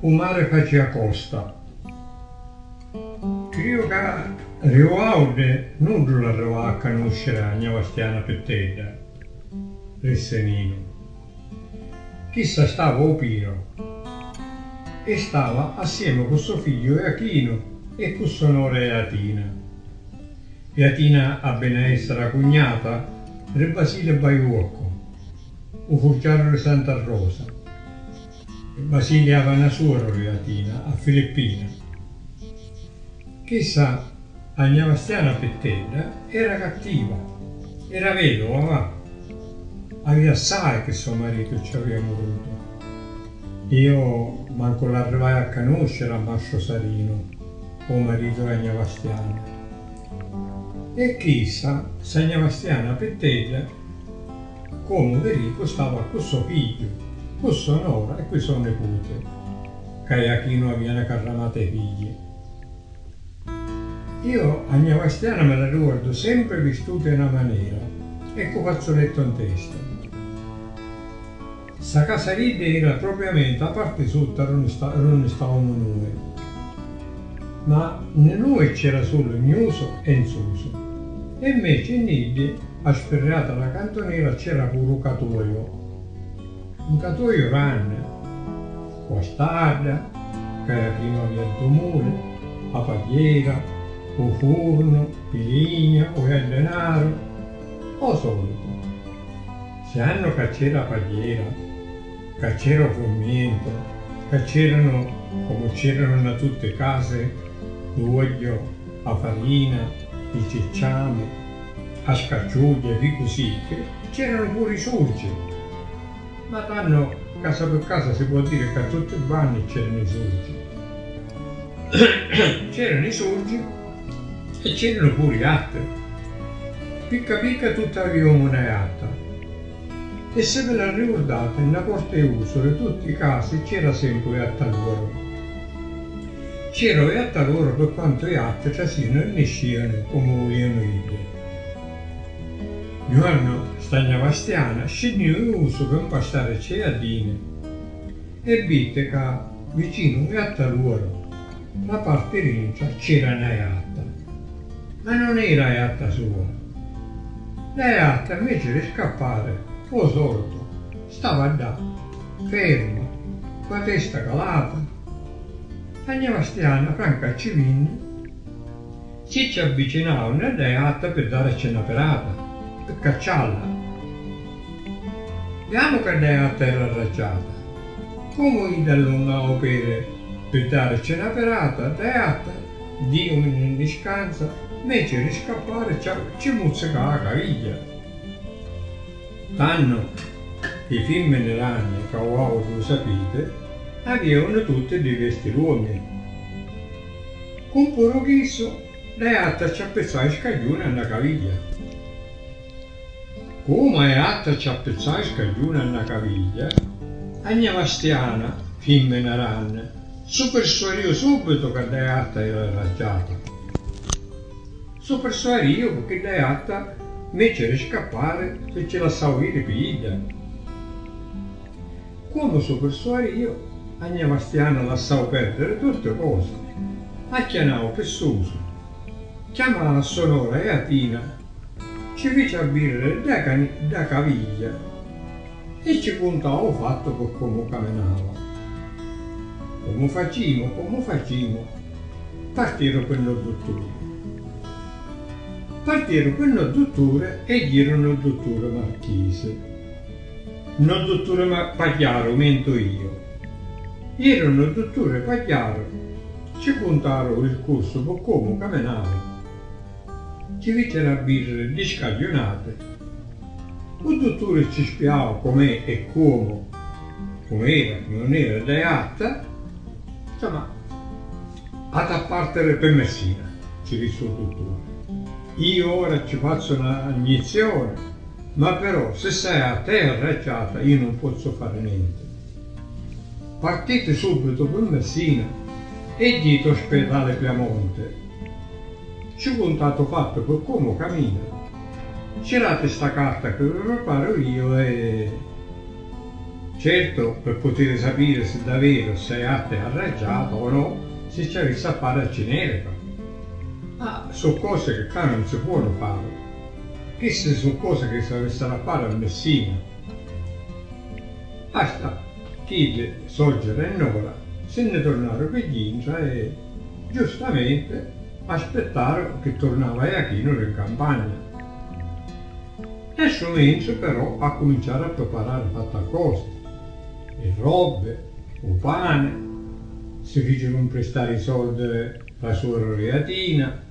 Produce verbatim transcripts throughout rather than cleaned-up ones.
U mari facia costa. Criu ca Riu Auddi nuddu l'arrivau a canusciri a gna Bastiana Pittedda, rissi Ninu. Chissa stava ô Pinu e stava assiemi cu so figghiu Iachinu e cu so nora Iatina. Iatina abbi na essiri a cugnata ri Basili Baiuoccu, u furgiaru ri Santa Rosa. Basili avia na suoru ri Iatina, a Filippina. Chissa, a gna Bastiana Pittedda, era cattiva, era veduva, va. Avia assai chi so maritu ci avia murutu. Iu mancu l'arrivai a canusciri a mastru Sarinu, u maritu di gna Bastiana. E chissa, ssa gna Bastiana Pittedda, comu vi dicu, stava cu so figghiu, cu so nora e cu so niputi, ca Iachinu avia na carramata di figghi. Iu a gna Bastiana mi la ricordu sempri vistuta di na manera e cu fazzulettu in testa. Ssa casa d'idda era propriamenti a parti sutta d'unni sta, d'unni stavamu nui. Ma nni nui c'era sulu gnusu e nsusu. E nveci nn'iddi, a sfirriata dâ cantunera, c'era puru u catuoiu. Un catuoiu ranni, cu a stadda, ca era chinu avia dui muli, a pagghiera, u furnu, i ligna, u iaddenaru, ô solitu. Ssiannu ca c'era a pagghiera, ca c'era u furnientu, ca c'eranu, comu c'eranu nna tutti i casi, l'uogghiu, a farina, i cicciami, a scacciugghia, i ficusichi, c'eranu puru i surgi. Ma tannu, casa pi casa, si pò diri ca tutti banni c'eranu i surgi. C'eranu i surgi e c'eranu puru i jatti. Picca picca tutti aviamu na jatta. E si vi l'arricurdati, nna porta di usu di tutti i casi c'era sempri u jattaluoru. C'era u jattaluoru pi quantu i jatti trasianu e niscianu comu vulianu iddi. Un jornu sta gna Bastiana scinniu di usu pi mpastari i ciaddini e vitti ca vicinu u jattaluoru, nna parti dintra, c'era na jatta. Ma non era a jatta sua. La jatta, inveci di scappari, ô solitu, stava ddà, ferma, cu a testa calata. A gna Bastiana franca ci vinni, si ci avvicinau nna dda jatta pi darici na pirata, pi caccialla. Viamu ca dda jatta era arracciata. Comu idda allungau u pedi pi darici na pirata, dda jatta, dîumi nni scanza, nveci di scappari, ci, ci muzzicau a cavigghia. Tannu, i fimmini ranni, ca u autru u sapiti, avianu tutti ddi vesti d'uomi. Cu puru chissu, dda jatta ci appizzau i scagghiuni a na cavigghia. Comu a jatta ci appizzau i scagghiuni a na cavigghia, a gna Bastiana, fimmina ranni, su pirsuariu subitu ca dda jatta era arracciata. Su pirsuariu picchì dda jatta, nveci di scappari, si ci lassau iri pi idda. Comu su pirsuariu, a gna Bastiana lassau perdiri tutti cosi, acchianau pi susu, chiamau a so nora Iatina, ci fici abbiriri dda cani-, dda cavigghia e ci cuntau u fattu pi comu caminava. Comu facimu, comu facimu? Partiru pi no dutturi. Partiru pi no dutturi e jiru no dutturi Marchisi. No dutturi Ma-, Pagghiaru, mintu iu. Jiru no dutturi Pagghiaru, ci cuntaru u discursu pi comu caminava. Ci ficiru abbiriri ddi scagghiunati. U dutturi ci spiau com'è e comu, comu era, chi non era dda jatta, insomma, hati a partiri pi Messina, ci dissi u dutturi. Iu ora ci fazzu na gnizzioni, ma però si ssa jatta è arracciata iu non pozzu fari nenti. Partiti subitu pi Messina e jiti ô spitali Piamonti. Ci cuntati u fattu pi comu camina. Cirati sta carta chi vi priparu iu e Certu, pi putiri sapiri si daveru ssa jatta è arraggiata o no, si ci avissi a fari a Cinelica. Ma su cosi chi ccà nun si puonu fari. Chissi su cosi chi s'avissari a fari a Messina. Basta, chiddi, soggira e nora, si nni turnaru pi dintra e, giustamenti, aspittaru chi turnava Jachinu di 'n campagna. Nessu mentri però accuminciaru a priparari fatti a cosi, li robbi, u pani, si ficiru mpristari i soldi ra suoru Riatina.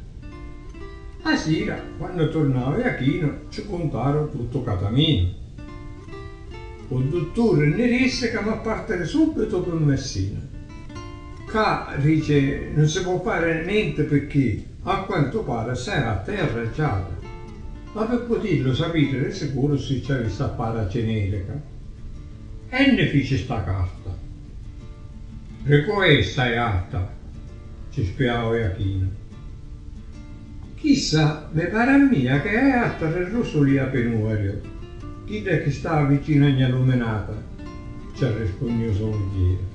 A sira, quannu turnau Jachinu, ci cuntaru tuttu Cataminu. U dutturi nni dissi ca m'ha partiri subitu pi Messina. Ccà, dici, nun si po fari nenti picchì, a quantu pari, ssa jatta è arraggiata. Ma pi putillu sapiri di sicuru si ci avissi a fari a Cinelica. E nni fici sta carta. Ri cu è ssa jatta? Ci spiau Jachinu. Chissa mi pari a mia ca è a jatta ri Rusulia Pinuariu, chidda chi sta vicinu a gna Luminata, ci arrispunniu so mugghieri.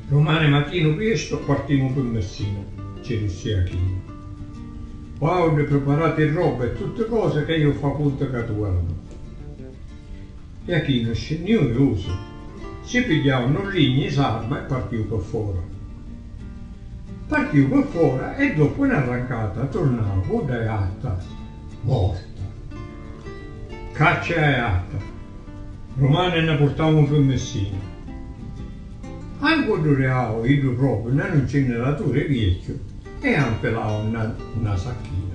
Dumani matinu prestu partimu pi Messina, ci dissi Jachinu. Quauddi, priparati robba e tutti cosi ca iu fa cuntu ca tuornu. Jachinu scinniu iusu, si pigghiau nu lignu i sarma e partiu pi fora. Partiu pi fora e doppu na rancata turnau cu dda jatta morta. Cacci a jatta, dumani nna purtamu pi Messina. Ancu ddu riau iddu propriu na nuncina ra turi viecchiu e a nfilau nna na sacchina.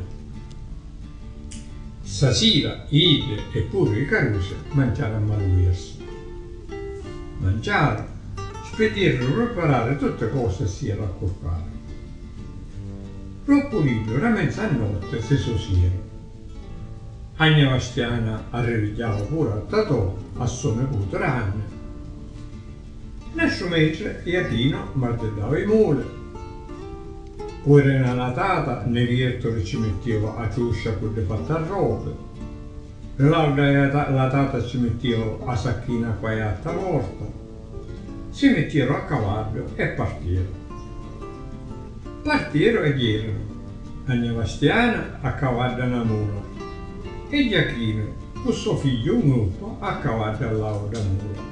Ssa sira iddi e puru i carusi manciaru a malu versu. Manciaru, spidiru priparari tutti cosi e si jeru a curcari. Doppu iddu ra mezannotti si susiru. A gna Vastiana arrivigghiau puru a Tatò, a so niputi ranni. Nessu mentri Jachinu mardiddau i muli. Puru na latata nni viertu ri ci mittiu a ciuscia cu ddi fatti a robbi. Ri l'autra latata ci mittiu a sacchina cu a jatta morta. Si mittieru a cavaddu e partieru. Partieru e jeru, a gna Vastiana a cavaddu a na mula e Jachinu cu so figghiu 'n gruppu a cavaddu a l'autra mula.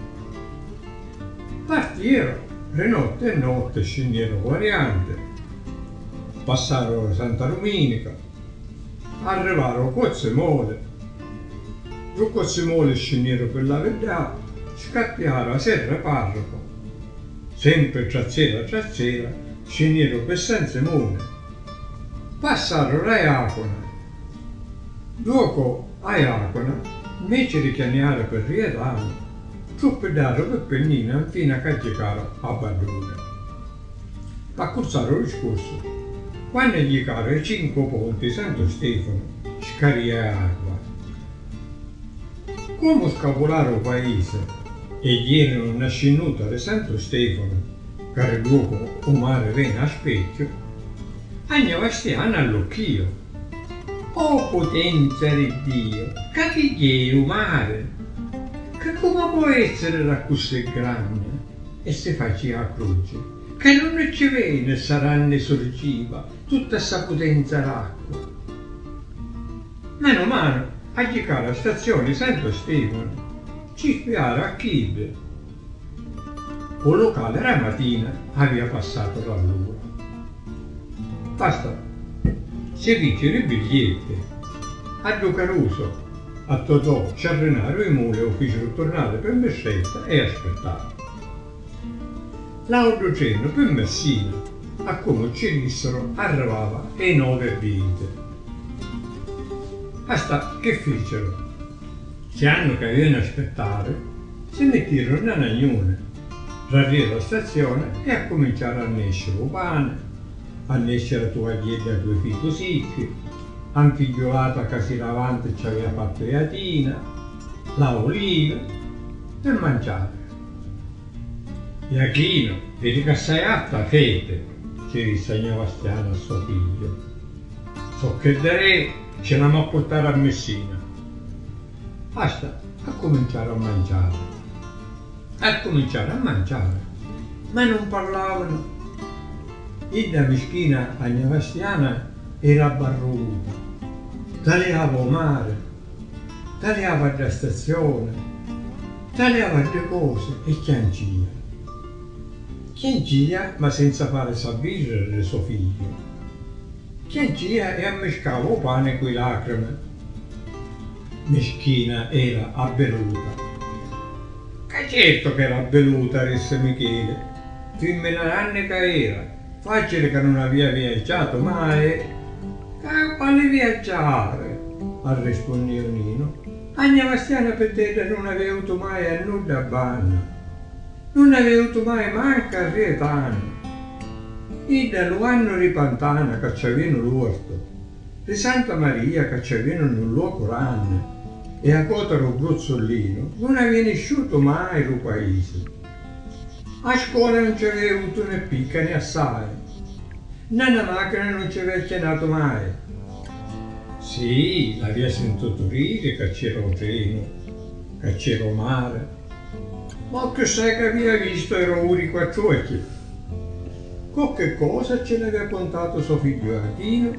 Partieru, ri notti e notti scinnieru cu arianti, passaru ri Santa Duminica, arrivaru cu Zimoli. Ddu cu Zimoli scinnieru pi la Viddà, scattiaru a Serra Parrucu, sempri trazzera trazzera scinnieru pi San Zimuni, passaru ra Jacuna. Duocu a Jacuna, nveci di chianiari pi Rietanu, truppiddaru pi Pinnina nfina ca jicaru a Badduna. P'accurzaru u discursu, quannu jicaru i cincu ponti Santu Stefanu, scaria acqua. Comu scapularu u paisi e jerinu na scinnuta di Santu Stefanu, ca ri duocu u mari veni a specchiu, a gna Vastiana allucchiu. O putenza di Diu, ca chi jeri u mari, ca comu po essiri d'accussì granni? E si facia a cruci, ca d'unni ci veni ssa ranni surgiva tutta ssa putenza d'acqua? Menu manu a jicaru a stazioni Santu Stefanu, ci spiaru a chiddi. U lucali ra matina avia passatu l'allura. Basta, si ficiru i biglietti. A ddu carusu, a Totò, ci arrinaru i muli e u ficiru turnari pi Mistretta e aspittaru. L'audu trenu pi Messina, a comu ci dissiru, arrivava e i novi e vinti. Basta, chi ficiru? Sciannu ca iu n'aspettari, si mittiru nna na gnuna, rarrieru a stazioni e accuminciaru a nesciri u pani, a nesciri a tuvagghiedda cu i ficu sicchi, a nfigghiulata ca si davanti ci avia fattu Jatina, la ulivi, pi manciari. Jachinu, vidi ca ssa jatta feti, ci dissi a gna Vastiana a so figghiu. Socchedda è, ci l'hamu a purtari a Missina. Basta, Accuminciaru a manciari. Accuminciaru a manciari, ma nun parlavanu. Idda mischina a gna Vastiana era barruta, taliava u mari, taliava dda stazioni, taliava ddi cosi e chiancia. Chiancia, ma senza fari sabbirri di so figghiu. Chiancia e ammiscava u pani cu i lacrimi. Mischina era abbiluta. Ca certu ca era abbiluta, rissi Micheli. Fimmina ranni ca era, facili ca nun avia viaggiatu mai. Ca quali viaggiari? Arrispunniu Ninu. A gna Vastiana pi tedda nun avia avutu mai a nudda banna. Nun avia avutu mai mancu a rietana. Idda lu annu ri Pantana ca ci avianu l'ortu, ri Santa Maria ca ci avianu nu locu ranni e a cota ru Bruzzullinu nun avia nisciutu mai ru paisi. A scola nun ci avia avutu né picca né assai. Na na machina nun ci avia acchianatu mai. Sì, l'avia sintutu diri ca c'era u trenu, ca c'era u mari, ma u cchiù sai c'avia vistu era u uri quattru occhi. Cocchi cosa ci l'avia cuntatu so figghiu Achinu,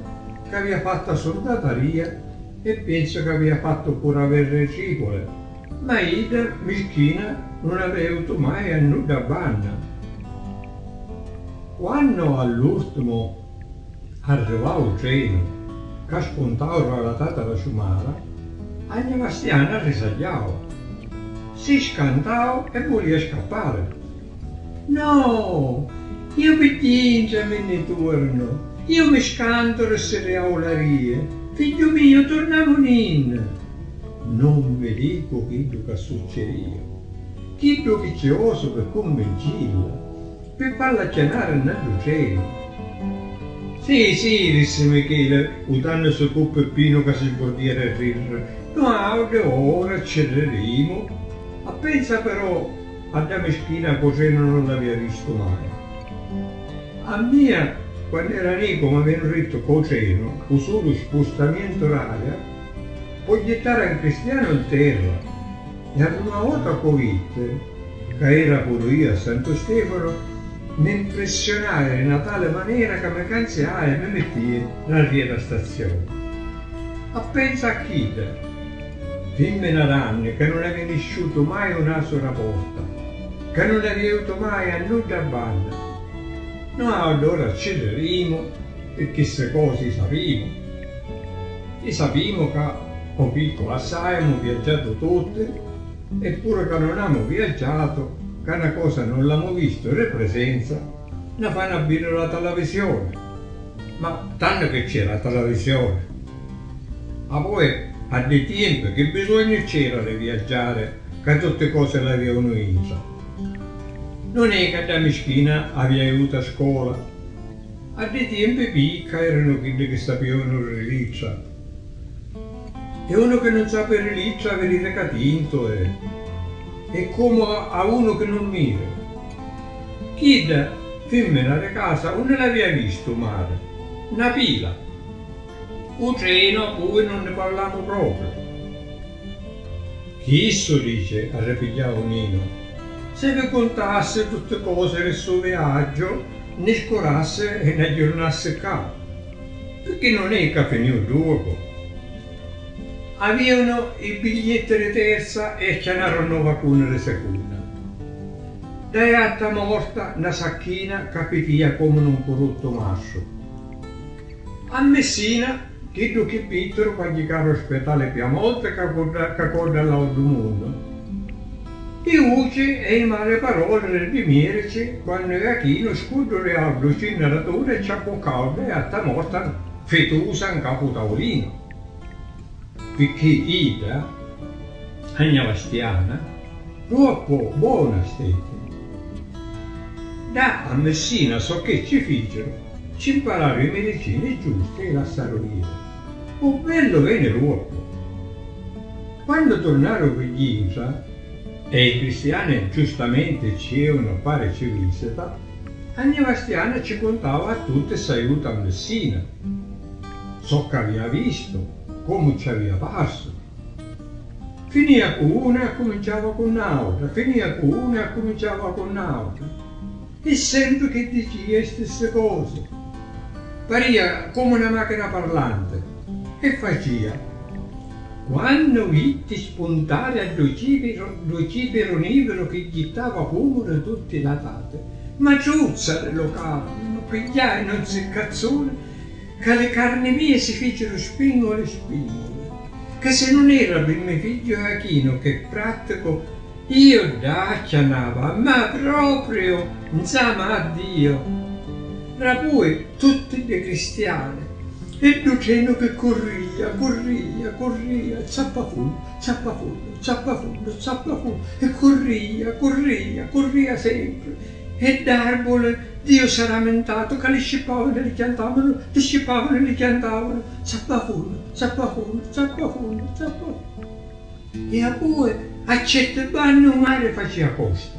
c'avia fattu a surdataria e pensu c'avia fattu puru a verritriculi, ma idda, mischina, nun avia avutu mai a nudda banna. Quannu all'urtimu arrivau u trenu ca spuntau ra la tata ra ciumara, a gna Vastiana arrisagliau, si scantau e vulia scappari. No, iu pi dintra mi nni turnu, iu mi scantu ri sti riaularie, figghiu miu, turnamuninni. Non vi dicu chiddu ca succeria, chiddu chi ci osu pi cunvincilla. Pi falla acchianari nna ddu trenu. Sì, sì, rissi Micheli, vutannusi cu Pippinu ca si sburdia di rirri, nuautri ora ci ririmu. A pensa però a dda mischina cu trenu nun l'avia vistu mai. A mia, quann'era nicu, m'avianu dittu ca u trenu, cu sulu spustamientu d'aria, po jittari a un cristianu in terra. E a prima vota ca u vitti, ca era puru iu a Santu Stefanu, mi mprissiunai di na tali manera ca mi canziai e mi mittii n'arriera stazioni. A pensa a chidda, fimmina ranni ca nun avia nisciutu mai u nasu ra porta, ca nun avia avutu mai a nudda banna. No, allura ci ririmu, pirchì ssi cosi i sapimu. I sapimu ca o piccu assai emu viaggiatu tutti, e puru ca nun emu viaggiatu, ca na cosa nun l'emu vistu ri prisenza, na fanu a vidiri la talavisioni. Ma tannu chi c'era a talavisioni? Ma poi a ddi tiempi chi bisognu c'era ri viaggiari, ca tutti cosi l'avianu intra? Nun è ca dda mischina avia iutu a scola. A ddi tiempi picca eranu chiddi chi sapianu ri littra. E unu chi nun sapi ri littra, viditi ca tintu è. È comu a, a unu chi nun miri. Chidda fimmina ri casa unni l'avia vistu u mari? Na pila. U trenu a vui nun ni parlamu propriu. Chissu dici, arripigghiau Ninu, si vi cuntassi tutti cosi ri ssu viaggiu, ni scurassi e n'agghiurnassi ccà, pirchì nun è ca finiu ddu jocu. Avianu i biglietti ri terza e acchianaru nnu vacuni ri secunna. Daiatta morta na sacchina ca pitia comu nun curuttu mastru. A Missina, chiddu chi vittiru quannu jicaru a spetali Piamonti ca codda ca codda all'autru munnu. I vuci e i mali paroli ri ddi mierici quannu Iachinu scuddu ri auddu cinnaraturi e ci abbuccau daiatta morta fitusa ncapu taulinu. Picchì idda, a gna Vastiana, troppu bona stetti. Dda a Missina socchì ci ficiru, ci mpararu i miricini giusti e i lassaru iri. U bellu veni doppu. Quannu turnaru pi dintra, e i cristiani giustamenti ci iunu a farici visita, a gna Vastiana ci cuntau a tutti s'aiutu a Missina, socch'avia vistu, comu ci avia parsu. Finìa cu una e accuminciava cu n'àutra, finìa cu una e accuminciava cu n'àutra. E sempri chi dicìa i stissi cosi. Parìa comu na màchina parlanti. E facìa: Quannu vitti spuntari a ddu cìpiru, ddu cìpiru nìviru chi jittava fumu di tutti la tati, matruzza di lu carnu, pigghiai na nziccazzuna ca li carni mie si fìciru spìnguli spìnguli, ca si nun era pi me figghiu Achinu ch'è pràtticu, iu ddà acchianava, ma propriu, nzama a Diu! Rapui tutti ddi cristiani, e ddu trenu chi currìa, currìa, currìa, zappafunnu, zappafunnu, zappafunnu, zappafunnu, e currìa, currìa, currìa sempri, e dd'àrbuli, Diu s'ha ramintatu ca li scippavanu e li chiantavanu, li scippavanu e li chiantavanu, zappafunnu, zappafunnu, zappafunnu, zappafunnu. E appoi a certi banni u mari facìa costa.